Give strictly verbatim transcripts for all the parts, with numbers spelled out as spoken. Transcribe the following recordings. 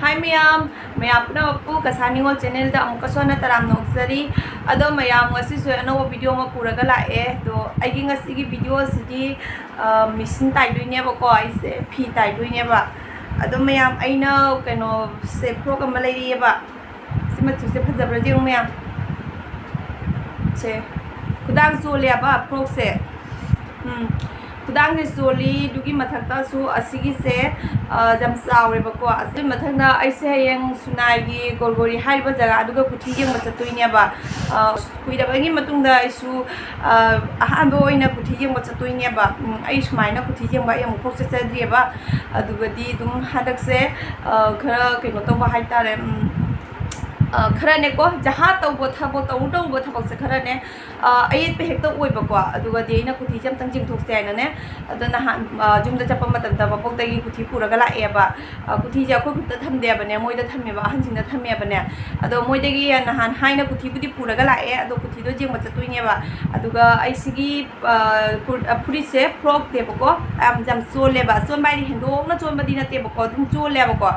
ꯍꯥꯏ ꯃꯌꯥꯝ, ꯃꯌꯥꯝ ꯄꯨꯝꯅꯃꯛꯄꯨ ꯀꯁꯥ ꯅꯤꯉꯣꯜ ꯆꯦꯅꯦꯜꯗ ꯑꯃꯨꯛꯀꯁꯨ ꯍꯟꯅ ꯇꯔꯥꯝꯅ ꯑꯣꯛꯆꯔꯤ꯫ ꯑꯗꯣ ꯃꯌꯥꯝ, ꯉꯁꯤꯁꯨ ꯑꯅꯧꯕ ꯚꯤꯗꯤꯑꯣ ꯑꯃ ꯄꯨꯔꯒ ꯂꯥꯛꯑꯦ꯫ ꯑꯗꯣ ꯑꯩꯒꯤ ꯉꯁꯤꯒꯤ ꯚꯤꯗꯤꯑꯣ ꯑꯁꯤꯗꯤ, ꯑ, ꯃꯦꯆꯤꯟ ꯇꯥꯏꯗꯣꯏꯅꯦꯕꯀꯣ꯫ ꯑꯩꯁꯦ ꯐꯤ ꯇꯥꯏꯗꯣꯏꯅꯦꯕ꯫ ꯑꯗꯣ ꯃꯌꯥꯝ, ꯑꯩꯅ ꯀꯩꯅꯣꯁꯦ, ꯐ꯭ꯔꯣꯛ ꯑꯃ ꯂꯩꯔꯤꯑꯕ꯫ ꯁꯤ ꯃꯆꯨꯁꯦ ꯐꯖꯕ꯭ꯔꯥ ꯌꯦꯡꯉꯨ ꯃꯌꯥꯝ꯫ ꯁꯦ, ꯈꯨꯗꯥꯡ ꯆꯣꯜꯂꯦꯕ ꯐ꯭ꯔꯣꯛꯁꯦ꯫ ꯎꯝ, ꯈꯨꯗꯥꯡꯁꯦ ꯆꯣꯜꯂꯤ꯫ ꯑꯗꯨꯒꯤ ꯃꯊꯛꯇꯁꯨ ꯑꯁꯤꯒꯤꯁꯦ, ꯑ, ꯌꯥꯝ ꯆꯥꯎꯔꯦꯕꯀꯣ꯫ ꯑꯗꯨꯒꯤ ꯃꯊꯪꯗ ꯑꯩꯁꯦ ꯍꯌꯦꯡ ꯁꯨꯅꯥꯏꯒꯤ ꯒꯣꯜꯒꯣꯔꯤ ꯍꯥꯏꯔꯤꯕ ꯖꯒꯥꯗꯨꯒ ꯀꯨꯊꯤ ꯌꯦꯡꯕ ꯆꯠꯇꯣꯏꯅꯦꯕ꯫ ꯑ, ꯀꯨꯏꯔꯕꯒꯤ ꯃꯇꯨꯡꯗ ꯑꯩꯁꯨ, ꯑ, ꯑꯍꯥꯟꯕ ꯑꯣꯏꯅ ꯀꯨꯊꯤ ꯌꯦꯡꯕ ꯆꯠꯇꯣꯏꯅꯦꯕ꯫ ꯎꯝ, ꯑꯩ ꯁꯨꯃꯥꯏꯅ ꯀꯨꯊꯤ ꯌꯦꯡꯕ ꯑꯩ ꯑꯃꯨꯛꯐꯥꯎ ꯆꯠꯆꯗ꯭ꯔꯤꯑꯕ꯫ ꯑꯗꯨꯒꯗꯤ ꯑꯗꯨꯝ ꯍꯟꯗꯛꯁꯦ, ꯑ, ꯈꯔ ꯀꯩꯅꯣ ꯇꯧꯕ ꯍꯥꯏꯇꯥꯔꯦ꯫ ꯎꯝ, ꯑ, ꯈꯔꯅꯦꯀꯣ, ꯖꯍꯥ ꯇꯧꯕ ꯊꯕꯛ, ꯇꯧꯔꯨ ꯇꯧꯔꯨꯕ ꯊꯕꯛꯁꯦ ꯈꯔꯅꯦ, ꯑ, ꯑꯌꯦꯠꯄ ꯍꯦꯛꯇ ꯑꯣꯏꯕꯀꯣ꯫ ꯑꯗꯨꯒꯗꯤ ꯑꯩꯅ ꯀꯨꯊꯤꯁꯦ ꯑꯝꯇꯪ ꯌꯦꯡꯊꯣꯛꯁꯦ ꯍꯥꯏꯅꯅꯦ꯫ ꯑꯗꯣ ꯅꯍꯥꯟ, ꯑ, ꯌꯨꯝꯗ ꯆꯠꯄ ꯃꯇꯝꯗ ꯃꯕꯣꯛꯇꯒꯤ ꯀꯨꯊꯤ ꯄꯨꯔꯒ ꯂꯥꯛꯑꯦꯕ꯫ ꯑ, ꯀꯨꯊꯤꯁꯦ ꯑꯩꯈꯣꯏ ꯈꯨꯠꯇ ꯊꯝꯗꯦꯕꯅꯦ, ꯃꯣꯏꯗ ꯊꯝꯃꯦꯕ, ꯑꯍꯟꯁꯤꯡꯗ ꯊꯝꯃꯦꯕꯅꯦ꯫ ꯑꯗꯣ ꯃꯣꯏꯗꯒꯤ ꯅꯍꯥꯟ ꯍꯥꯏꯅ ꯀꯨꯊꯤꯕꯨꯗꯤ ꯄꯨꯔꯒ ꯂꯥꯛꯑꯦ, ꯑꯗꯣ ꯀꯨꯊꯤꯗꯣ ꯌꯦꯡꯕ ꯆꯠꯇꯣꯏꯅꯦꯕ꯫ ꯑꯗꯨꯒ ꯑꯩ ꯁꯤꯒꯤ, ꯑ, ꯀꯨꯔ-, ꯑ, ꯐꯨꯔꯤꯠꯁꯦ ꯐ꯭ꯔꯣꯛꯅꯦꯕꯀꯣ, ꯌꯥꯝ, ꯌꯥꯝ ꯆꯣꯜꯂꯦꯕ꯫ ꯆꯣꯟꯕ ꯍꯥꯏꯗꯤ ꯍꯦꯟꯗꯣꯛꯅ ꯆꯣꯟꯕꯗꯤ ꯅꯠꯇꯦꯕꯀꯣ, ꯑꯗꯨꯝ ꯆꯣꯜꯂꯦꯕꯀꯣ꯫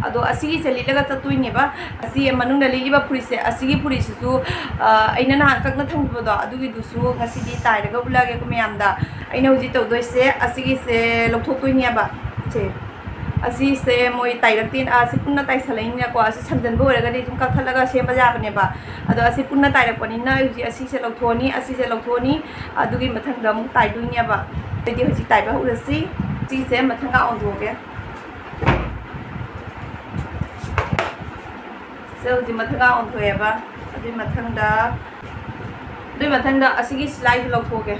ꯑꯗꯣ ꯑꯁꯤꯒꯤꯁꯦ ꯂꯤꯠꯂꯒ ꯆꯠꯇꯣꯏꯅꯦꯕ꯫ ꯑꯁꯤ ꯃꯅꯨꯡꯗ ꯂꯤꯠꯂꯤꯕ ꯐꯨꯔꯤꯠꯁꯦ, ꯑꯁꯤꯒꯤ ꯐꯨꯔꯤꯠꯁꯤꯁꯨ, ꯑ, ꯑꯩꯅ ꯅꯍꯥꯟ ꯀꯛꯅ ꯊꯝꯈꯤꯕꯗꯣ, ꯑꯗꯨꯒꯤꯗꯨꯁꯨ ꯉꯁꯤꯗꯤ ꯇꯥꯏꯔꯒ ꯎꯠꯂꯛꯑꯒꯦꯀꯣ ꯃꯌꯥꯝꯗ꯫ ꯑꯩꯅ ꯍꯧꯖꯤꯛ ꯇꯧꯗꯣꯏꯁꯦ, ꯑꯁꯤꯒꯤꯁꯦ ꯂꯧꯊꯣꯛꯇꯣꯏꯅꯦꯕ꯫ ꯁꯦ, ꯑꯁꯤꯁꯦ ꯃꯣꯏ ꯇꯥꯏꯔꯛꯇꯦ, ꯑ, ꯑꯁꯤ ꯄꯨꯟꯅ ꯇꯥꯏꯁꯜꯂꯛꯏꯅꯤꯅꯀꯣ꯫ ꯑꯁꯤ ꯁꯝꯖꯟꯕ ꯑꯣꯏꯔꯒꯗꯤ ꯑꯗꯨꯝ ꯀꯛꯊꯠꯂꯒ ꯁꯦꯝꯕ ꯌꯥꯕꯅꯦꯕ꯫ ꯑꯗꯣ ꯑꯁꯤ ꯄꯨꯟꯅ ꯇꯥꯏꯔꯛꯄꯅꯤꯅ ꯑꯩ ꯍꯧꯖꯤꯛ ꯑꯁꯤꯁꯦ ꯂꯧꯊꯣꯛꯑꯅꯤ, ꯑꯁꯤꯁꯦ ꯂꯧꯊꯣꯛꯑꯅꯤ, ꯑꯗꯨꯒꯤ ꯃꯊꯪꯗ ꯑꯃꯨꯛ ꯇꯥꯏꯗꯣꯏꯅꯦꯕ꯫ ꯑꯗꯨꯗꯤ ꯍꯧꯖꯤꯛ ꯇꯥꯏꯕ ꯍꯧꯔꯁꯤ꯫ ꯁꯤꯁꯦ ꯃꯊꯪꯒ ꯑꯣꯟꯊꯣꯛꯑꯒꯦ꯫ ꯁꯦ, ꯍꯧꯖꯤꯛ ꯃꯊꯪꯒ ꯑꯣꯟꯊꯣꯛꯑꯦꯕ꯫ ꯑꯗꯨꯒꯤ ꯃꯊꯪꯗ, ꯑꯗꯨꯒꯤ ꯃꯊꯪꯗ ꯑꯁꯤꯒꯤ ꯁꯤꯂꯥꯏꯁꯦ ꯂꯧꯊꯣꯛꯑꯒꯦ꯫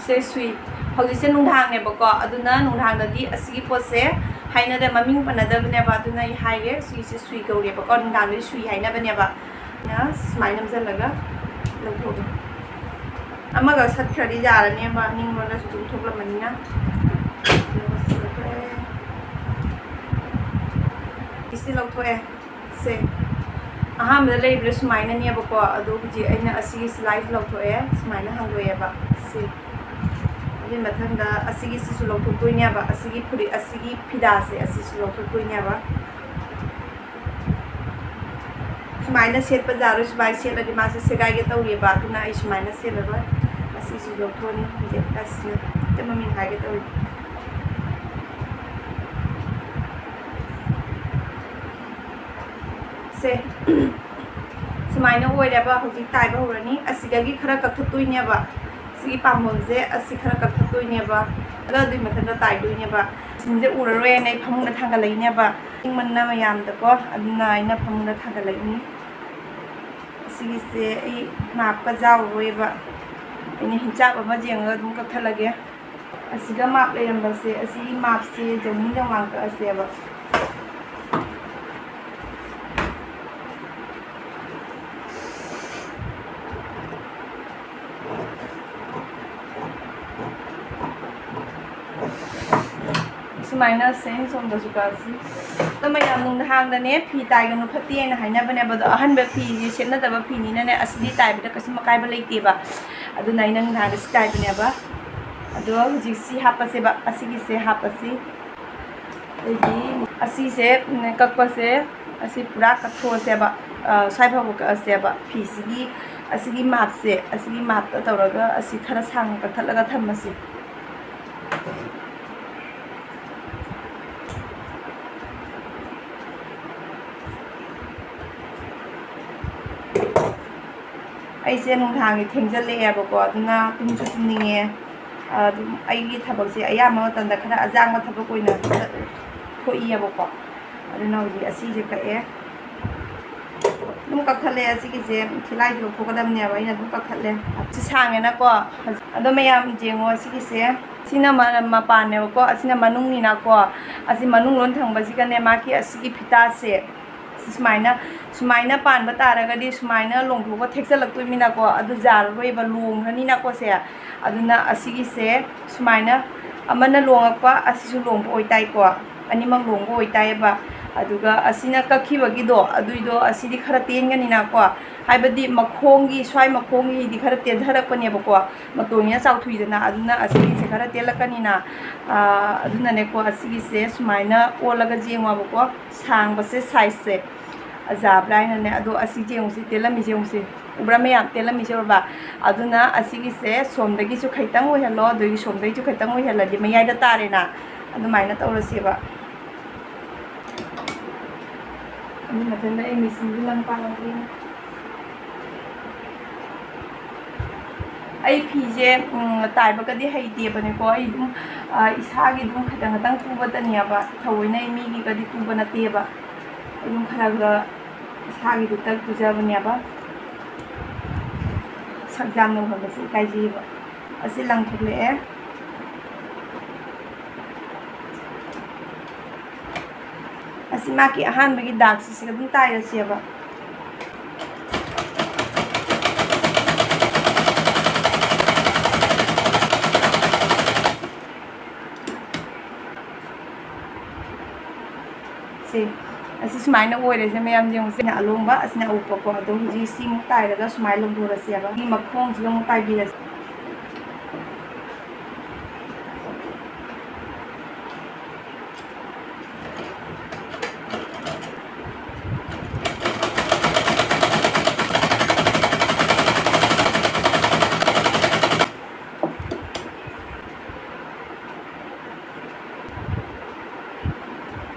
ꯁꯦ, ꯁꯨꯏ꯫ ꯍꯧꯖꯤꯛꯁꯦ ꯅꯨꯡꯗꯥꯡꯅꯦꯕꯀꯣ, ꯑꯗꯨꯅ ꯅꯨꯡꯗꯥꯡꯗꯗꯤ ꯑꯁꯤꯒꯤ ꯄꯣꯠꯁꯦ ꯍꯥꯏꯅꯗ, ꯃꯃꯤꯡ ꯄꯟꯅꯗꯕꯅꯦꯕ꯫ ꯑꯗꯨꯅ ꯑꯩ ꯍꯥꯏꯔꯦ, ꯁꯤꯒꯤꯁꯦ ꯁꯨꯏ ꯀꯧꯔꯦꯕꯀꯣ, ꯅꯨꯡꯗꯥꯡꯗꯗꯤ ꯁꯨꯏ ꯍꯥꯏꯅꯕꯅꯦꯕ꯫ ꯑꯩꯅ ꯁꯨꯃꯥꯏꯅ ꯅꯝꯁꯤꯜꯂꯒ ꯂꯧꯊꯣꯛꯑꯒꯦ꯫ ꯑꯃꯒ ꯁꯠꯈ꯭ꯔꯗꯤ ꯌꯥꯔꯅꯦꯕ, ꯅꯤꯡꯂꯣꯟꯗꯁꯨ ꯑꯗꯨꯝ ꯊꯣꯛꯂꯝꯃꯅꯤꯅ꯫ ꯁꯤ ꯂꯧꯊꯣꯛꯑꯦ꯫ ꯁꯦ, ꯑꯍꯥꯟꯕꯗ ꯂꯩꯕꯗ ꯁꯨꯃꯥꯏꯅꯅꯦꯕꯀꯣ, ꯑꯗꯣ ꯍꯧꯖꯤꯛ ꯑꯩꯅ ꯑꯁꯤꯒꯤ ꯁꯤꯂꯥꯏꯁꯤ ꯂꯧꯊꯣꯛꯑꯦ, ꯁꯨꯃꯥꯏꯅ ꯍꯥꯡꯗꯣꯛꯑꯦꯕ꯫ ꯁꯤ, ꯑꯗꯨꯒꯤ ꯃꯊꯪꯗ ꯑꯁꯤꯒꯤꯁꯤꯁꯨ ꯂꯧꯊꯣꯛꯇꯣꯏꯅꯦꯕ, ꯑꯁꯤꯒꯤ ꯐꯨꯔꯤꯠ, ꯑꯁꯤꯒꯤ ꯐꯤꯗꯥꯁꯦ ꯑꯁꯤꯁꯨ ꯂꯧꯊꯣꯛꯇꯣꯏꯅꯦꯕ꯫ ꯁꯨꯃꯥꯏꯅ ꯁꯦꯠꯄ ꯌꯥꯔꯣꯏ, ꯁꯨꯃꯥꯏꯅ ꯁꯦꯠꯂꯗꯤ ꯃꯥꯁꯦ ꯁꯦꯒꯥꯏꯒꯦ ꯇꯧꯔꯤꯑꯕ, ꯑꯗꯨꯅ ꯑꯩ ꯁꯨꯃꯥꯏꯅ ꯁꯦꯠꯂꯔꯣꯏ꯫ ꯑꯁꯤꯁꯨ ꯂꯧꯊꯣꯛꯑꯅꯤ, ꯍꯧꯖꯤꯛ ꯑꯁꯤꯅ ꯍꯦꯛꯇ ꯃꯃꯤꯡ ꯍꯥꯏꯒꯦ ꯇꯧꯔꯤ꯫ ꯁꯦ, ꯁꯨꯃꯥꯏꯅ ꯑꯣꯏꯔꯦꯕ꯫ ꯍꯧꯖꯤꯛ ꯇꯥꯏꯕ ꯍꯧꯔꯅꯤ꯫ ꯑꯁꯤꯗꯒꯤ ꯈꯔ ꯀꯛꯊꯠꯇꯣꯏꯅꯦꯕ, ꯁꯤꯒꯤ ꯄꯥꯝꯕꯣꯝꯁꯦ ꯑꯁꯤ ꯈꯔ ꯀꯛꯊꯠꯇꯣꯏꯅꯦꯕ, ꯑꯗꯣ ꯑꯗꯨꯒꯤ ꯃꯊꯛꯇ ꯇꯥꯏꯗꯣꯏꯅꯦꯕ꯫ ꯁꯤꯡꯁꯦ ꯎꯔꯔꯣꯏꯅ ꯑꯩ ꯐꯃꯨꯡꯗ ꯊꯥꯡꯒꯠꯂꯛꯏꯅꯦꯕ, ꯏꯪꯃꯟꯅ ꯃꯌꯥꯝꯗꯀꯣ, ꯑꯗꯨꯅ ꯑꯩꯅ ꯐꯃꯨꯡꯗ ꯊꯥꯡꯒꯠꯂꯛꯏꯅꯤ꯫ ꯑꯁꯤꯒꯤꯁꯦ ꯑꯩ ꯃꯥꯞꯀ ꯌꯥꯎꯔꯔꯣꯏꯕ, ꯑꯩꯅ ꯍꯤꯡꯆꯥꯞ ꯑꯃ ꯌꯦꯡꯉꯒ ꯑꯗꯨꯝ ꯀꯛꯊꯠꯂꯒꯦ꯫ ꯑꯁꯤꯒ ꯃꯥꯞ ꯂꯩꯔꯝꯕꯁꯦ, ꯑꯁꯤꯒꯤ ꯃꯥꯞꯁꯦ ꯖꯧꯅꯤꯡ ꯖꯧꯉꯥꯡ ꯀꯛꯑꯁꯦꯕ꯫ ꯁꯨꯃꯥꯏꯅ ꯁꯦꯝ ꯁꯣꯝꯗꯁꯨ ꯀꯛꯑꯁꯤ꯫ ꯑꯗꯣ ꯃꯌꯥꯝ ꯅꯨꯡꯗꯥꯡꯗꯅꯦ ꯐꯤ ꯇꯥꯏꯒꯅꯨ ꯐꯠꯇꯦ ꯍꯥꯏꯅ ꯍꯥꯏꯅꯕꯅꯦꯕ, ꯑꯗꯣ ꯑꯍꯟꯕ ꯐꯤꯁꯤ ꯁꯦꯠꯅꯗꯕ ꯐꯤꯅꯤꯅꯅꯦ, ꯑꯁꯤꯗꯤ ꯇꯥꯏꯕꯗ ꯀꯩꯁꯨꯝ ꯑꯀꯥꯏꯕ ꯂꯩꯇꯦꯕ꯫ ꯑꯗꯨꯅ ꯑꯩꯅ ꯅꯨꯡꯗꯥꯡꯗ ꯁꯤ ꯇꯥꯏꯕꯅꯦꯕ꯫ ꯑꯗꯣ ꯍꯧꯖꯤꯛ ꯁꯤ ꯍꯥꯞꯄꯁꯦꯕ, ꯑꯁꯤꯒꯤꯁꯦ ꯍꯥꯞꯄꯁꯤ꯫ ꯑꯗꯒꯤ ꯑꯁꯤꯁꯦ, ꯎꯝ, ꯀꯛꯄꯁꯦ, ꯑꯁꯤ ꯄꯨꯔꯥ ꯀꯛꯊꯣꯛꯑꯁꯦꯕ, ꯑ, ꯁ꯭ꯋꯥꯏ ꯐꯥꯎꯕ ꯀꯛꯑꯁꯦꯕ꯫ ꯐꯤꯁꯤꯒꯤ, ꯑꯁꯤꯒꯤ ꯃꯥꯞꯁꯦ, ꯑꯁꯤꯒꯤ ꯃꯥꯞꯇ ꯇꯧꯔꯒ ꯑꯁꯤ ꯈꯔ ꯁꯥꯡꯅ ꯀꯛꯊꯠꯂꯒ ꯊꯝꯃꯁꯤ꯫ ꯑꯩꯁꯦ ꯅꯨꯡꯗꯥꯡꯒꯤ ꯊꯦꯡꯖꯤꯜꯂꯛꯑꯦꯕꯀꯣ, ꯑꯗꯨꯅ ꯇꯨꯝꯁꯨ ꯇꯨꯝꯅꯤꯡꯉꯦ꯫ ꯑꯗꯨꯝ ꯑꯩꯒꯤ ꯊꯕꯛꯁꯦ ꯑꯌꯥꯝꯕ ꯃꯇꯝꯗ ꯈꯔ ꯑꯌꯥꯡꯕ ꯊꯕꯛ ꯑꯣꯏꯅ ꯊꯣꯛꯏꯑꯕꯀꯣ꯫ ꯑꯗꯨꯅ ꯍꯧꯖꯤꯛ ꯑꯁꯤꯁꯦ ꯀꯛꯑꯦ꯫ ꯑꯗꯨꯝ ꯀꯛꯊꯠꯂꯦ꯫ ꯑꯁꯤꯒꯤꯁꯦ ꯈꯨꯠꯂꯥꯏꯁꯦ ꯂꯧꯊꯣꯛꯀꯗꯕꯅꯦꯕ, ꯑꯩꯅ ꯑꯗꯨꯝ ꯀꯛꯊꯠꯂꯦ꯫ ꯁꯤ ꯁꯥꯡꯉꯦꯅꯀꯣ꯫ ꯑꯗꯣ ꯃꯌꯥꯝ ꯌꯦꯡꯉꯣ, ꯑꯁꯤꯒꯤꯁꯦ, ꯁꯤꯅ ꯃ-, ꯃꯄꯥꯟꯅꯦꯕꯀꯣ, ꯑꯁꯤꯅ ꯃꯅꯨꯡꯅꯤꯅꯀꯣ꯫ ꯑꯁꯤ ꯃꯅꯨꯡ ꯂꯣꯏ ꯊꯪꯕꯁꯤꯒꯅꯦ, ꯃꯥꯒꯤ ꯑꯁꯤꯒꯤ ꯐꯤꯇꯥꯁꯦ, ꯁꯤ ꯁꯨꯃꯥꯏꯅ, ꯁꯨꯃꯥꯏꯅ ꯄꯥꯟꯕ ꯇꯥꯔꯒꯗꯤ ꯁꯨꯃꯥꯏꯅ ꯂꯣꯡꯊꯣꯛꯑꯒ ꯊꯦꯛꯆꯜꯂꯛꯇꯣꯏꯅꯤꯅꯀꯣ, ꯑꯗꯨ ꯌꯥꯔꯔꯣꯏꯕ, ꯂꯣꯡꯈ꯭ꯔꯅꯤꯅꯀꯣ ꯁꯦ꯫ ꯑꯗꯨꯅ ꯑꯁꯤꯒꯤꯁꯦ ꯁꯨꯃꯥꯏꯅ ꯑꯃꯅ ꯂꯣꯡꯉꯛꯄ, ꯑꯁꯤꯁꯨ ꯂꯣꯡꯕ ꯑꯣꯏꯇꯥꯏꯀꯣ, ꯑꯅꯤꯃꯛ ꯂꯣꯡꯕ ꯑꯣꯏꯇꯥꯏꯌꯦꯕ꯫ ꯑꯗꯨꯒ ꯑꯁꯤꯅ ꯀꯛꯈꯤꯕꯒꯤꯗꯣ, ꯑꯗꯨꯏꯗꯣ ꯑꯁꯤꯗꯤ ꯈꯔ ꯇꯦꯟꯒꯅꯤꯅꯀꯣ, ꯍꯥꯏꯕꯗꯤ ꯃꯈꯣꯡꯒꯤ, ꯁ꯭ꯋꯥꯏ ꯃꯈꯣꯡꯒꯤꯗꯤ ꯈꯔ ꯇꯦꯟꯊꯔꯛꯄꯅꯦꯕꯀꯣ, ꯃꯇꯣꯟꯁꯤꯅ ꯆꯥꯎꯊꯣꯏꯗꯅ, ꯑꯗꯨꯅ ꯑꯁꯤꯒꯤꯁꯦ ꯈꯔ ꯇꯦꯜꯂꯛꯀꯅꯤꯅ, ꯑ, ꯑꯗꯨꯅꯅꯦꯀꯣ, ꯑꯁꯤꯒꯤꯁꯦ ꯁꯨꯃꯥꯏꯅ ꯑꯣꯜꯂꯒ ꯌꯦꯡꯉꯣꯕꯀꯣ, ꯁꯥꯡꯕꯁꯦ, ꯁꯥꯏꯖꯁꯦ ꯑꯖꯥꯕ꯭ꯔꯥ ꯍꯥꯏꯅꯅꯦ꯫ ꯑꯗꯣ ꯑꯁꯤ ꯌꯦꯡꯉꯨꯁꯤ, ꯇꯦꯜꯂꯝꯃꯤꯁꯦ ꯌꯦꯡꯉꯨꯁꯤ, ꯎꯕ꯭ꯔꯥ ꯃꯌꯥꯝ? ꯇꯦꯜꯂꯝꯃꯤꯁꯦ ꯎꯔꯕ? ꯑꯗꯨꯅ ꯑꯁꯤꯒꯤꯁꯦ ꯁꯣꯝꯗꯒꯤꯁꯨ ꯈꯤꯇꯪ ꯑꯣꯏꯍꯜꯂꯣ, ꯑꯗꯒꯤ ꯁꯣꯝꯗꯒꯤꯁꯨ ꯈꯤꯇꯪ ꯑꯣꯏꯍꯜꯂꯗꯤ ꯃꯌꯥꯏꯗ ꯇꯥꯔꯦꯅ, ꯑꯗꯨꯃꯥꯏꯅ ꯇꯧꯔꯁꯦꯕ꯫ ꯑꯗꯨ ꯃꯊꯟꯗ ꯑꯩ ꯃꯦꯆꯤꯟꯒꯤ ꯂꯪ ꯄꯥꯜꯂꯝꯒꯦ꯫ ꯑꯩ ꯐꯤꯁꯦ, ꯎꯝ, ꯇꯥꯏꯕꯒꯗꯤ ꯍꯩꯇꯦꯕꯅꯦꯀꯣ꯫ ꯑꯩ ꯑꯗꯨꯝ, ꯑ, ꯏꯁꯥꯒꯤ ꯑꯗꯨꯝ ꯈꯤꯇꯪ ꯈꯤꯇꯪ ꯇꯨꯕꯇꯅꯦꯕ꯫ ꯊꯑꯣꯏꯅ ꯑꯩ ꯃꯤꯒꯤꯒꯗꯤ ꯇꯨꯕ ꯅꯠꯇꯦꯕ꯫ ꯑꯩ ꯑꯗꯨꯝ ꯈꯔ ꯈꯔ ꯏꯁꯥꯒꯤꯗꯨꯇ ꯇꯨꯖꯕꯅꯦꯕ꯫ ꯁꯛ ꯌꯥꯝꯅ ꯎꯍꯟꯕꯁꯦ ꯏꯀꯥꯏꯖꯩꯌꯦꯕ꯫ ꯑꯁꯤ ꯂꯪ ꯊꯣꯛꯂꯛꯑꯦ꯫ ꯑꯁꯤ ꯃꯥꯒꯤ ꯑꯍꯥꯟꯕꯒꯤ ꯗꯥꯛꯁꯦ ꯁꯤꯒ ꯑꯗꯨꯝ ꯇꯥꯏꯔꯁꯦꯕ꯫ ꯁꯦ, ꯑꯁꯤ ꯁꯨꯃꯥꯏꯅ ꯑꯣꯏꯔꯦꯁꯦ ꯃꯌꯥꯝ ꯌꯦꯡꯉꯨꯁꯦ꯫ ꯑꯁꯤꯅ ꯑꯂꯣꯡꯕ, ꯑꯁꯤꯅ ꯑꯎꯞꯄꯀꯣ꯫ ꯑꯗꯣ ꯍꯧꯖꯤꯛ ꯁꯤꯃꯨꯛ ꯇꯥꯏꯔꯒ ꯁꯨꯃꯥꯏꯅ ꯂꯣꯡꯊꯣꯔꯁꯦꯕ꯫ ꯁꯤ ꯃꯈꯣꯡꯁꯤꯒ ꯑꯃꯨꯛ ꯇꯥꯏꯕꯤꯔꯁꯦ꯫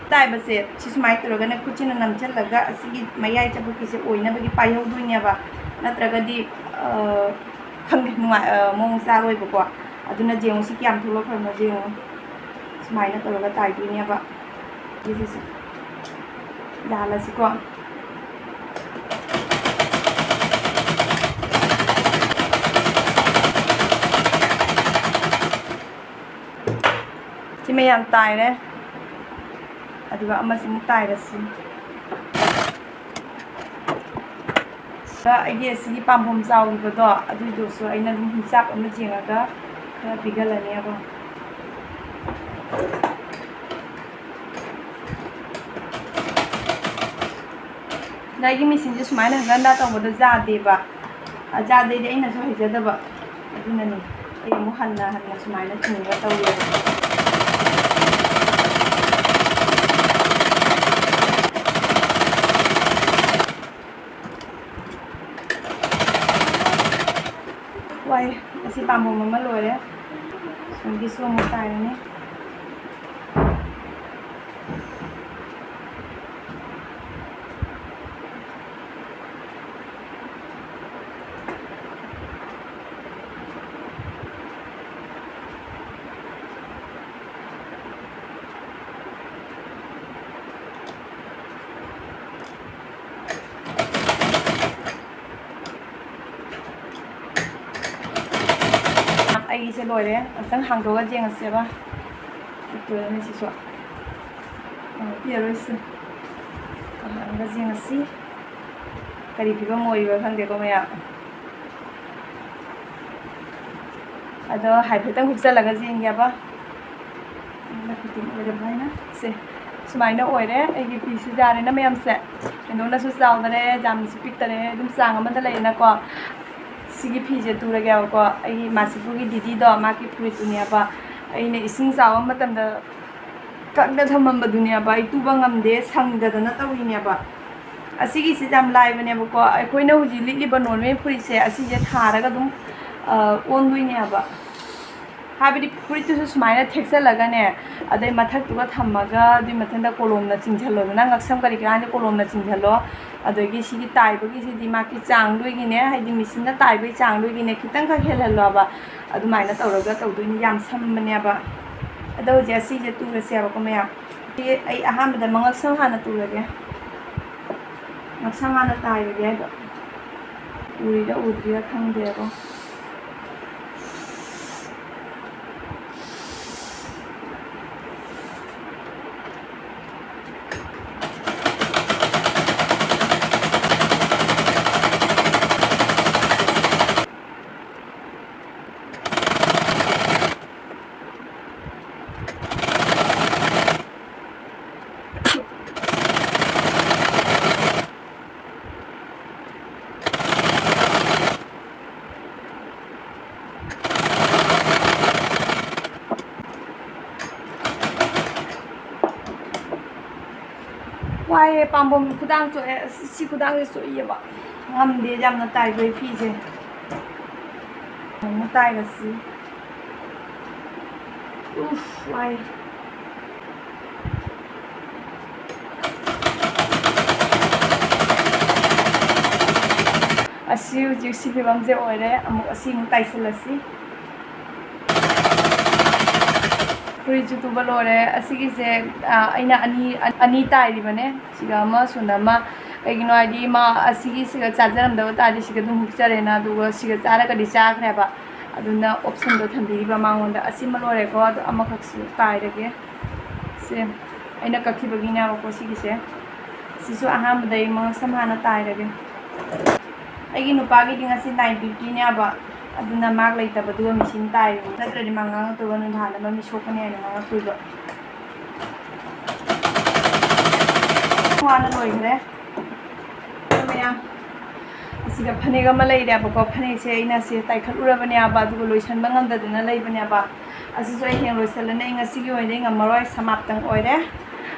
ꯇꯥꯏꯕꯁꯦ ꯁꯤ ꯁꯨꯃꯥꯏꯅ ꯇꯧꯔꯒꯅꯦ, ꯈꯨꯠꯁꯤꯅ ꯅꯝꯁꯤꯜꯂꯒ ꯑꯁꯤꯒꯤ ꯃꯌꯥꯏ ꯆꯕꯨꯛꯀꯤꯁꯦ ꯑꯣꯏꯅꯕꯒꯤ ꯄꯥꯏꯍꯧꯗꯣꯏꯅꯦꯕ, ꯅꯠꯇ꯭ꯔꯒꯗꯤ, ꯑ, ꯈꯪꯗꯦ, ꯅꯨꯡꯉꯥꯏ-, ꯑ, ꯃꯑꯣꯡ ꯆꯥꯔꯣꯏꯕꯀꯣ꯫ ꯑꯗꯨꯅ ꯌꯦꯡꯉꯨ, ꯁꯤ ꯀꯌꯥꯝ ꯊꯣꯛꯂꯛꯈ꯭ꯔꯕꯅꯣ ꯌꯦꯡꯉꯨ꯫ ꯁꯨꯃꯥꯏꯅ ꯇꯧꯔꯒ ꯇꯥꯏꯗꯣꯏꯅꯦꯕ꯫ ꯁꯤꯁꯦ ꯌꯥꯜꯂꯁꯤꯀꯣ꯫ ꯁꯤ ꯃꯌꯥꯝ ꯇꯥꯏꯔꯦ꯫ ꯑꯗꯨꯒ ꯑꯃꯁꯤꯃꯨꯛ ꯇꯥꯏꯔꯁꯤ꯫ ꯁꯤꯗ ꯑꯩꯒꯤ ꯑꯁꯤꯒꯤ ꯄꯥꯝꯕꯣꯝ ꯆꯥꯎꯈꯤꯕꯗꯣ, ꯑꯗꯨꯏꯗꯨꯁꯨ ꯑꯩꯅ ꯑꯗꯨꯝ ꯍꯤꯡꯆꯥꯞ ꯑꯃ ꯌꯦꯡꯉꯒ ꯈꯔ ꯄꯤꯒꯜꯂꯅꯦꯕ꯫ ꯑꯗ ꯑꯩꯒꯤ ꯃꯦꯆꯤꯟꯁꯦ ꯁꯨꯃꯥꯏꯅ ꯍꯟꯒꯠ ꯍꯟꯗ ꯇꯧꯕꯗꯣ ꯌꯥꯗꯦꯕ꯫ ꯑ, ꯌꯥꯗꯦꯗꯤ ꯑꯩꯅꯁꯨ ꯍꯩꯖꯗꯕ꯫ ꯑꯗꯨꯅꯅꯦ꯫ ꯑꯩ ꯑꯃꯨꯛ ꯍꯟꯅ ꯍꯟꯅ ꯁꯨꯃꯥꯏꯅ ꯆꯤꯡꯉꯒ ꯇꯧꯔꯦꯕ꯫ ꯋꯥꯏ꯫ ꯑꯁꯤ ꯄꯥꯝꯕꯣꯝ ꯑꯃ ꯂꯣꯏꯔꯦ꯫ ꯑꯁꯣꯝꯒꯤꯁꯨ ꯑꯃꯨꯛ ꯇꯥꯏꯔꯅꯤ꯫ ꯑꯩꯒꯤꯁꯦ ꯂꯣꯏꯔꯦ꯫ ꯑꯝꯇꯪ ꯍꯥꯡꯗꯣꯛꯑꯒ ꯌꯦꯡꯉꯁꯦꯕ꯫ ꯂꯣꯏꯔꯅꯤ ꯁꯤꯁꯨ꯫ ꯑ, ꯄꯤꯔꯔꯣꯏꯁꯦ꯫ ꯍꯥꯡꯉꯒ ꯌꯦꯡꯉꯁꯤ꯫ ꯀꯔꯤ ꯐꯤꯕꯝ ꯑꯣꯏꯔꯤꯕ ꯈꯪꯗꯦꯀꯣ ꯃꯌꯥꯝ꯫ ꯑꯗꯣ ꯍꯥꯏꯐꯦꯠꯇꯪ ꯍꯨꯛꯆꯜꯂꯒ ꯌꯦꯡꯒꯦꯕ꯫ ꯐꯤꯠꯇꯤꯡ ꯑꯣꯏꯔꯕ ꯍꯥꯏꯅ꯫ ꯁꯦ, ꯁꯨꯃꯥꯏꯅ ꯑꯣꯏꯔꯦ ꯑꯩꯒꯤ ꯐꯤꯁꯦ꯫ ꯌꯥꯔꯦꯅ ꯃꯌꯥꯝꯁꯦ꯫ ꯀꯩꯅꯣꯅꯁꯨ ꯆꯥꯎꯗꯔꯦ, ꯌꯥꯝꯅꯁꯨ ꯄꯤꯛꯇꯔꯦ, ꯑꯗꯨꯝ ꯆꯥꯡ ꯑꯃꯗ ꯂꯩꯔꯦꯅꯀꯣ꯫ ꯁꯤꯒꯤ ꯐꯤꯁꯦ ꯇꯨꯔꯒꯦꯕꯀꯣ꯫ ꯑꯩꯒꯤ ꯃꯥꯁꯤꯕꯨꯒꯤ ꯗꯤꯗꯤꯗꯣ, ꯃꯥꯒꯤ ꯐꯨꯔꯤꯠꯇꯨꯅꯦꯕ꯫ ꯑꯩꯅ ꯏꯁꯤꯡ ꯆꯥꯎꯕ ꯃꯇꯝꯗ ꯀꯪꯅ ꯊꯝꯃꯝꯕꯗꯨꯅꯦꯕ꯫ ꯑꯩ ꯇꯨꯕ ꯉꯝꯗꯦ, ꯁꯪꯗꯗꯅ ꯇꯧꯔꯤꯅꯦꯕ꯫ ꯑꯁꯤꯒꯤꯁꯤ ꯌꯥꯝ ꯂꯥꯏꯕꯅꯦꯕꯀꯣ꯫ ꯑꯩꯈꯣꯏꯅ ꯍꯧꯖꯤꯛ ꯂꯤꯠꯂꯤꯕ ꯅꯣꯔꯃꯦꯜ ꯐꯨꯔꯤꯠꯁꯦ, ꯑꯁꯤꯁꯦ ꯊꯥꯔꯒ ꯑꯗꯨꯝ, ꯑ, ꯑꯣꯟꯗꯣꯏꯅꯦꯕ꯫ ꯍꯥꯏꯕꯗꯤ ꯐꯨꯔꯤꯠꯇꯨꯁꯨ ꯁꯨꯃꯥꯏꯅ ꯊꯦꯛꯆꯜꯂꯒꯅꯦ, ꯑꯗꯩ ꯃꯊꯛꯇꯨꯒ ꯊꯝꯃꯒ, ꯑꯗꯨꯏ ꯃꯊꯪꯗ ꯀꯣꯂꯣꯝꯅ ꯆꯤꯡꯁꯜꯂꯣꯗꯅ, ꯉꯛꯁꯝ ꯀꯔꯤ ꯀꯔꯥꯁꯦ ꯀꯣꯂꯣꯝꯅ ꯆꯤꯡꯁꯜꯂꯣ꯫ ꯑꯗꯒꯤ ꯁꯤꯒꯤ ꯇꯥꯏꯕꯒꯤꯁꯤꯗꯤ ꯃꯥꯒꯤ ꯆꯥꯡꯗꯣꯏꯒꯤꯅꯦ, ꯍꯥꯏꯗꯤ ꯃꯦꯆꯤꯟꯅ ꯇꯥꯏꯕꯒꯤ ꯆꯥꯡꯗꯣꯏꯒꯤꯅꯦ, ꯈꯤꯇꯪꯈꯛ ꯍꯦꯜꯍꯜꯂꯣꯕ꯫ ꯑꯗꯨꯃꯥꯏꯅ ꯇꯧꯔꯒ ꯇꯧꯗꯣꯏꯅꯤ, ꯌꯥꯝ ꯁꯝꯕꯅꯦꯕ꯫ ꯑꯗꯣ ꯍꯧꯖꯤꯛ ꯑꯁꯤꯁꯦ ꯇꯨꯔꯁꯦꯕꯀꯣ ꯃꯌꯥꯝ꯫ ꯁꯤ ꯑꯩ ꯑꯍꯥꯟꯕꯗ ꯃꯉꯛꯁꯝ ꯍꯥꯟꯅ ꯇꯨꯔꯒꯦ꯫ ꯉꯛꯁꯝ ꯍꯥꯟꯅ ꯇꯥꯏꯔꯒꯦ ꯍꯥꯏꯗꯣ꯫ ꯎꯔꯤꯔ ꯎꯗ꯭ꯔꯤꯔ ꯈꯪꯗꯦꯕꯣ꯫ ꯋꯥꯏꯌꯦ, ꯄꯥꯝꯕꯣꯝ ꯈꯨꯗꯥꯡ ꯆꯣꯛꯑꯦ꯫ ꯑꯁ, ꯁꯤ ꯈꯨꯗꯥꯡꯁꯦ ꯆꯣꯛꯏꯌꯦꯕ꯫ ꯉꯝꯗꯦ, ꯌꯥꯝꯅ ꯇꯥꯏꯕ ꯑꯩ ꯐꯤꯁꯦ꯫ ꯑꯃꯨꯛ ꯇꯥꯏꯔꯁꯤ꯫ ꯎꯐ, ꯋꯥꯏ꯫ ꯑꯁꯤ ꯍꯧꯖꯤꯛ ꯁꯤ ꯐꯤꯕꯝꯁꯦ ꯑꯣꯏꯔꯦ꯫ ꯑꯃꯨꯛ ꯑꯁꯤ ꯑꯃꯨꯛ ꯇꯥꯏꯁꯤꯜꯂꯁꯤ꯫ ꯐꯨꯔꯤꯠꯁꯨ ꯇꯨꯕ ꯂꯣꯏꯔꯦ꯫ ꯑꯁꯤꯒꯤꯁꯦ, ꯑ, ꯑꯩꯅ ꯑꯅꯤ, ꯑꯅꯤ ꯇꯥꯏꯔꯤꯕꯅꯦ꯫ ꯁꯤꯒ ꯑꯃ, ꯁꯣꯝꯗ ꯑꯃ꯫ ꯀꯩꯒꯤꯅꯣ ꯍꯥꯏꯗꯤ, ꯃꯥ ꯑꯁꯤꯒꯤ ꯁꯤꯒ ꯆꯥꯖꯔꯝꯗꯕ ꯇꯥꯔꯗꯤ ꯁꯤꯒ ꯑꯗꯨꯝ ꯍꯨꯛꯆꯔꯦꯅ, ꯑꯗꯨꯒ ꯁꯤꯒ ꯆꯥꯔꯒꯗꯤ ꯆꯥꯈ꯭ꯔꯦꯕ꯫ ꯑꯗꯨꯅ option ꯗꯣ ꯊꯝꯕꯤꯔꯤꯕ ꯃꯉꯣꯟꯗ꯫ ꯑꯁꯤꯃ ꯂꯣꯏꯔꯦꯀꯣ, ꯑꯗꯣ ꯑꯃꯈꯛꯁꯨ ꯇꯥꯏꯔꯒꯦ꯫ ꯁꯦ, ꯑꯩꯅ ꯀꯛꯈꯤꯕꯒꯤꯅꯦꯕꯀꯣ ꯁꯤꯒꯤꯁꯦ꯫ ꯁꯤꯁꯨ ꯑꯍꯥꯟꯕꯗ ꯑꯩ ꯃꯉꯛꯁꯝ ꯍꯥꯟꯅ ꯇꯥꯏꯔꯒꯦ꯫ ꯑꯩꯒꯤ ꯅꯨꯄꯥꯒꯤꯗꯤ ꯉꯁꯤ night duty ꯅꯦꯕ, ꯑꯗꯨꯅ ꯃꯥꯛ ꯂꯩꯇꯕꯗꯨꯒ ꯃꯦꯆꯤꯟ ꯇꯥꯏꯔꯤꯕ꯫ ꯅꯠꯇ꯭ꯔꯗꯤ ꯃꯥ ꯉꯥꯡꯉꯛꯇꯣꯏꯕ, ꯅꯨꯡꯗꯥꯡꯗ ꯃꯃꯤ ꯁꯣꯛꯀꯅꯤ ꯍꯥꯏꯅ ꯉꯥꯡꯉꯛꯇꯣꯏꯕ꯫ ꯋꯥꯅ ꯂꯣꯏꯈ꯭ꯔꯦ꯫ ꯃꯌꯥꯝ, ꯑꯁꯤꯗ ꯐꯅꯦꯛ ꯑꯃ ꯂꯩꯔꯦꯕꯀꯣ꯫ ꯐꯅꯦꯛꯁꯦ ꯑꯩꯅ ꯁꯤ ꯇꯥꯏꯈꯠꯂꯨꯔꯕꯅꯦꯕ, ꯑꯗꯨꯒ ꯂꯣꯏꯁꯟꯕ ꯉꯝꯗꯗꯅ ꯂꯩꯕꯅꯦꯕ꯫ ꯑꯁꯤꯁꯨ ꯑꯩ ꯍꯌꯦꯡ ꯂꯣꯏꯁꯜꯂꯅꯤ꯫ ꯑꯩ ꯉꯁꯤꯒꯤ ꯑꯣꯏꯅꯗꯤ ꯉꯝꯃꯔꯣꯏ, ꯁꯃꯥꯞꯇꯪ ꯑꯣꯏꯔꯦ꯫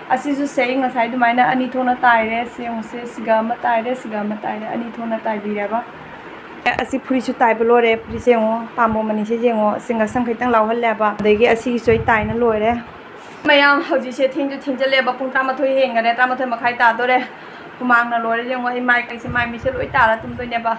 ꯑꯁꯤꯁꯨ ꯁꯦ, ꯑꯩ ꯉꯁꯥꯏ ꯑꯗꯨꯃꯥꯏꯅ ꯑꯅꯤ ꯊꯣꯛꯅ ꯇꯥꯏꯔꯦ꯫ ꯁꯦ ꯌꯦꯡꯉꯨꯁꯦ, ꯁꯤꯒ ꯑꯃ ꯇꯥꯏꯔꯦ, ꯁꯤꯒ ꯑꯃ ꯇꯥꯏꯔꯦ, ꯑꯅꯤ ꯊꯣꯛꯅ ꯇꯥꯏꯕꯤꯔꯦꯕ꯫ ꯑꯁꯤ ꯐꯨꯔꯤꯠꯁꯨ ꯇꯥꯏꯕ ꯂꯣꯏꯔꯦ꯫ ꯐꯨꯔꯤꯠꯁꯦ ꯌꯦꯡꯉꯣ, ꯄꯥꯝꯕꯣꯝ ꯑꯅꯤꯁꯦ ꯌꯦꯡꯉꯣ, ꯑꯁꯤ ꯉꯛꯁꯝ ꯈꯤꯇꯪ ꯂꯥꯎꯍꯜꯂꯦꯕ꯫ ꯑꯗꯒꯤ ꯑꯁꯤꯒꯤꯁꯨ ꯑꯩ ꯇꯥꯏꯅ ꯂꯣꯏꯔꯦ꯫ ꯃꯌꯥꯝ, ꯍꯧꯖꯤꯛꯁꯦ ꯊꯦꯡꯁꯨ ꯊꯦꯡꯖꯜꯂꯦꯕ, ꯄꯨꯡ ꯇꯔꯥꯃꯥꯊꯣꯏ ꯍꯦꯟꯈꯔꯦ, ꯇꯔꯥꯃꯥꯊꯣꯏ ꯃꯈꯥꯏ ꯇꯥꯗꯣꯔꯦ꯫ ꯍꯨꯃꯥꯡꯅ ꯂꯣꯏꯔꯦ꯫ ꯌꯦꯡꯉꯣ, ꯑꯩ ꯃꯥꯏ ꯀꯩꯁꯦ, ꯃꯥꯏ ꯃꯤꯠꯁꯦ ꯂꯣꯏ ꯇꯥꯔ ꯇꯨꯝꯗꯣꯏꯅꯦꯕ꯫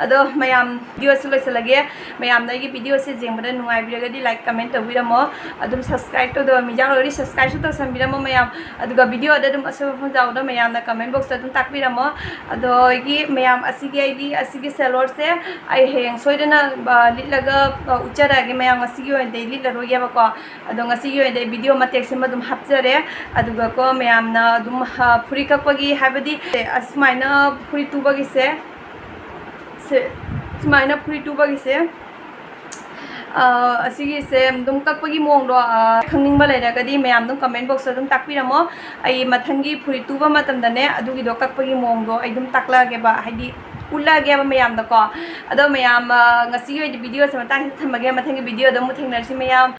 ꯑꯗꯣ ꯃꯌꯥꯝ, video ꯁꯤ ꯂꯣꯏꯁꯤꯜꯂꯒꯦ꯫ ꯃꯌꯥꯝꯅ ꯑꯩꯒꯤ video ꯁꯦ ꯌꯦꯡꯕꯗ ꯅꯨꯡꯉꯥꯏꯕꯤꯔꯒꯗꯤ like, comment ꯇꯧꯕꯤꯔꯝꯃꯣ꯫ ꯑꯗꯨꯝ subscribe ꯇꯧꯗꯕ ꯃꯤ ꯌꯥꯎꯔꯒꯗꯤ subscribe ꯁꯨ ꯇꯧꯁꯟꯕꯤꯔꯝꯃꯣ ꯃꯌꯥꯝ꯫ ꯑꯗꯨꯒ video ꯗ ꯑꯗꯨꯝ ꯑꯁꯣꯏ ꯑꯐꯝ ꯌꯥꯎꯕꯗꯣ ꯃꯌꯥꯝꯅ comment box ꯇ ꯑꯗꯨꯝ ꯇꯥꯛꯄꯤꯔꯝꯃꯣ꯫ ꯑꯗꯣ ꯑꯩꯒꯤ ꯃꯌꯥꯝ, ꯑꯁꯤꯒꯤ, ꯑꯩꯒꯤ, ꯑꯁꯤꯒꯤ salwar ꯁꯦ ꯑꯩ ꯍꯌꯦꯡ ꯁꯣꯏꯗꯅ, ꯑ, ꯂꯤꯠꯂꯒ, ꯑ, ꯎꯠꯆꯔꯛꯑꯒꯦ ꯃꯌꯥꯝ꯫ ꯉꯁꯤꯒꯤ ꯑꯣꯏꯅꯗꯤ ꯑꯩ ꯂꯤꯠꯂꯔꯣꯏꯒꯦꯕꯀꯣ꯫ ꯑꯗꯣ ꯉꯁꯤꯒꯤ ꯑꯣꯏꯅꯗꯤ video ꯃꯇꯦꯛꯁꯤꯃ ꯑꯗꯨꯝ ꯍꯥꯞꯆꯔꯦ꯫ ꯑꯗꯨꯒꯀꯣ, ꯃꯌꯥꯝꯅ ꯑꯗꯨꯝ, ꯍ, ꯐꯨꯔꯤꯠ ꯀꯛꯄꯒꯤ, ꯍꯥꯏꯕꯗꯤ, ꯑꯁꯨꯃꯥꯏꯅ ꯐꯨꯔꯤꯠ ꯇꯨꯕꯒꯤꯁꯦ, ꯁꯦ, ꯁꯨꯃꯥꯏꯅ ꯐꯨꯔꯤꯠ ꯇꯨꯕꯒꯤꯁꯦ, ꯑ, ꯑꯁꯤꯒꯤꯁꯦ ꯑꯗꯨꯝ ꯀꯛꯄꯒꯤ ꯃꯑꯣꯡꯗꯣ, ꯑ, ꯈꯪꯅꯤꯡꯕ ꯂꯩꯔꯒꯗꯤ ꯃꯌꯥꯝ ꯑꯗꯨꯝ comment box ꯇ ꯑꯗꯨꯝ ꯇꯥꯛꯄꯤꯔꯝꯃꯣ꯫ ꯑꯩ ꯃꯊꯪꯒꯤ ꯐꯨꯔꯤꯠ ꯇꯨꯕ ꯃꯇꯝꯗꯅꯦ, ꯑꯗꯨꯒꯤꯗꯣ ꯀꯛꯄꯒꯤ ꯃꯑꯣꯡꯗꯣ ꯑꯩ ꯑꯗꯨꯝ ꯇꯥꯛꯂꯛꯑꯒꯦꯕ, ꯍꯥꯏꯗꯤ ꯎꯠꯂꯛꯑꯒꯦꯕ ꯃꯌꯥꯝꯗꯀꯣ꯫ ꯑꯗꯣ ꯃꯌꯥꯝ, ꯑ, ꯉꯁꯤꯒꯤ ꯑꯣꯏꯅꯗꯤ video ꯁꯦ ꯃꯇꯥꯡꯁꯤꯗ ꯊꯝꯃꯒꯦ꯫ ꯃꯊꯪꯒꯤ video ꯗ ꯑꯃꯨꯛ ꯊꯦꯡꯅꯔꯁꯤ ꯃꯌꯥꯝ꯫